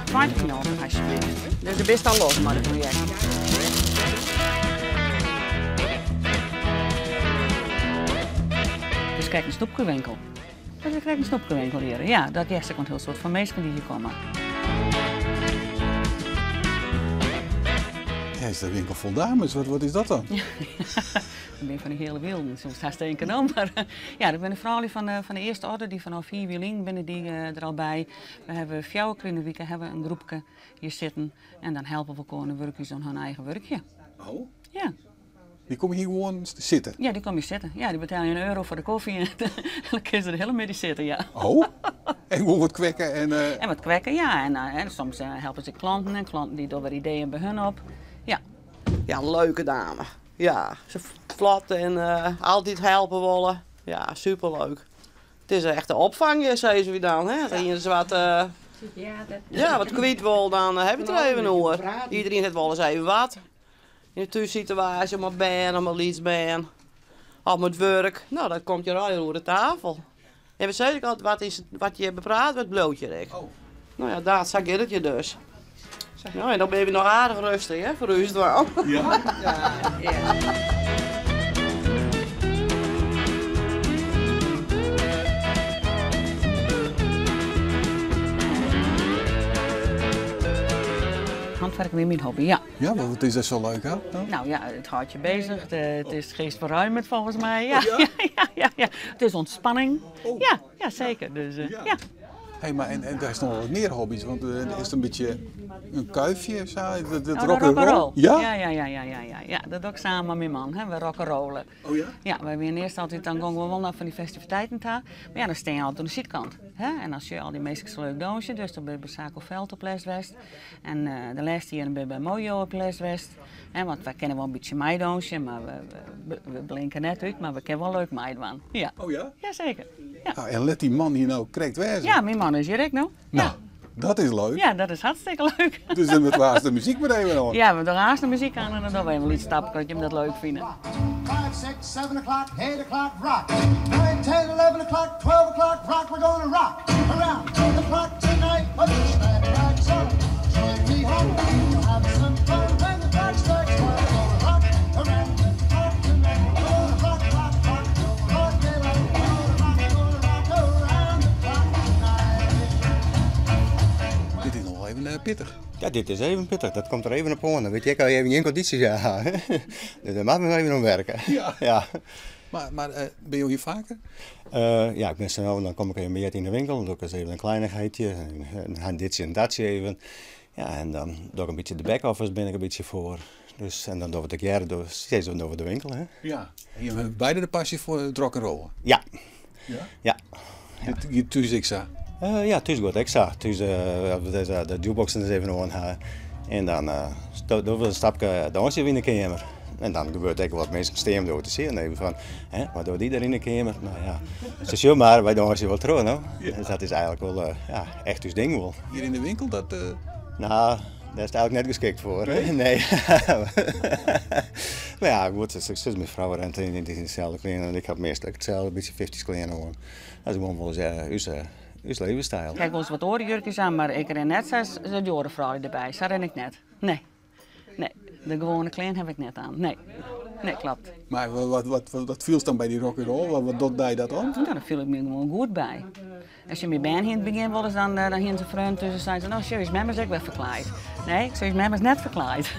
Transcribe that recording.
2090 alsjeblieft. Dus do bist al los mei it projekt. Dus krekt in snoepkewinkel. Dat is krekt in snoepkewinkel hjir. Ja, dat hearst ek in hiel soad fan minsken dy't hjir komme. Ja, is de winkel fol dames? Wat is dat dan? Dat binne fan de hiele wylden, soms hast tinke no, mar ja, dat binne froulju fan de, fan de earste orde, dy fanôf 5 jier lyn binne dy der al by. We hawwe fjouwer kear yn de wike hawwe in groepke hjir sitten en dan helpe we elkoar en wurkje se oan har eigen wurkje. Oh? Ja. Dy komme hjir gewoan sitten? Ja, dy komme hjir sitten. Ja, dy betelje in euro foar de kofje en dan kinne se de hiele middei sitte, ja. Oh? En gewoan wat kwekke en... En wat kwekke, ja. En, en soms helpe se klanten en klanten dy dogge wer ideeën by hun op. Ja. Ja, leuke dame. Ja, se flot en altyd helpe wolle. Ja, superleuk. It is echt de opfang hjir, sizze wy dan. Hè? As ien wat, ja, wat kwyt wol, dan ha we it der even oer. Iedereen hat wolris even wat. Yn de thússituaasje, mei bern of mei lytsbern. Of mei it wurk. No, dat komt hjir allegear oer de tafel. En we sizze ek altyd, wat, is, wat hjir bepraat wurdt, bliuwt hjir ek. No ja, dat, sa giet it hjir dus. No, en dan binne we noch aardich rêstich, hè, foar ús dwaan. Ja? Ja. Hantwurk wie myn hobby, ja. Ja, wat is dat sa leuk hè? Nou ja, it hâldt je bezich. It is geestverruimend folgens my. Ja, ja. ja, ja, ja. It is ûntspanning. Ja, ja, seker. Dus, ja. Hey, mar en, en der is noch wat mear hobby's, want is it in bytsje in kuifje sa? Dat, dat Oh, rock and roll? Ja? Ja, ja, ja, ja, ja, ja, ja. Dat doch ik samen mei myn man, hè. We rock'n'rollen. Oh ja? Ja, wy wiene earst altyd, dan gongen we wol nei fan dy festiviteiten ta. Mar ja, dan stean je altyd oan de sydkant. Hè? En dan sjogge je al dy minsken sa leuk dûnsjen. Dus dan bin ik by Saco Velt op les west. En de lêste jierren bin ik by Mojo op les west. Hè, want wy kinne wol in bytsje meidûnsje, mar we blinke net út, mar we kinne wol leuk meidwaan. Ja. Oh ja? Jaseker. Ja. Nou, en lit dy man hjir no krekt wêze. Ja, myn man is hjir ek no. Nou, dat is leuk. Ja, dat is hartstikke leuk. Dus dan moatte we aanst de muzyk mar even oan. Ja, we dogge aanst de muzyk oan en dan dogge we even in lyts stapke as jim dat leuk fine. 5, 6, 7 o'clock, 8 o'clock, rock. 9, 10, 11 o'clock, 12 o'clock, rock. We're gonna rock around the clock tonight. Put your glad rags on. Join me home. We'll have some fun when the clock strikes one. We're gonna rock around the clock tonight. We're gonna rock, rock, rock till broad daylight. We're gonna rock, gonna rock around the clock tonight. Dit is noch wol even pittich. Ja, dit is even pittich. Dat komt der even op oan. Dan wit je ek al even gjin kondysjes ha. Dus dêr moatte we noch even oan werke. Ja. Ja. Mar binne jo hjir faker? Ja, ik bin sa no en dan kom ik even by Jet yn de winkel. Dan doch ik ris even in kleinigheidje. En ditsje en datsje even. Ja, en dan doch ik in bytsje de back-office bin ik in bytsje foar. Dus, en dan dogge we it tegearre, steeds dogge we de winkel. Hè? Ja, en jim hawwe beide de pasje foar it rock'n'rollen? Ja. Ja? Ja. Dit giet thús ek sa? Ja, thús giet ek sa. Thús de jukebox ris even oan ha. En dan dogge we in stapke dânsje yn de keamer. En dan gebeurt ek wat minsken stean bliuwe te sjen. Even fan, hè, wat docht dy dêr yn de keamer? Nou ja, se sjogge mar, wy dânsje wol troch, no. Dus dat is eigenlik wol ja, echt ús ding wol. Hjir yn de winkel, dat... Nou, dêr is it eigenlik net geskikt foar. Nee? Nee. Mar ja, goed, sis myn frou rint yn deselde klean en ik ha meastal ek itselde, bytsje fyftiger klean oan. Dat is gewoan wolris ús levensstyl. Ik ha wolris wat oare jurkjes oan, mar ik rin net sa as de oare froulju derby. Sa rin ik net. Nee. Nee, de gewoane klean ha ik net oan. Nee. Nee, kloppet. Mar wat fielst dan by dy rock and roll? Wat docht dy dat dan? No, dêr fiel ik my gewoan goed by. As je myn bern hiene it begjin wolris, dan hiene se freonen thús en seinen se, no sjoch, ús mem is ek wer ferklaaid. Nee, ik sei, ús mem is net ferklaaid.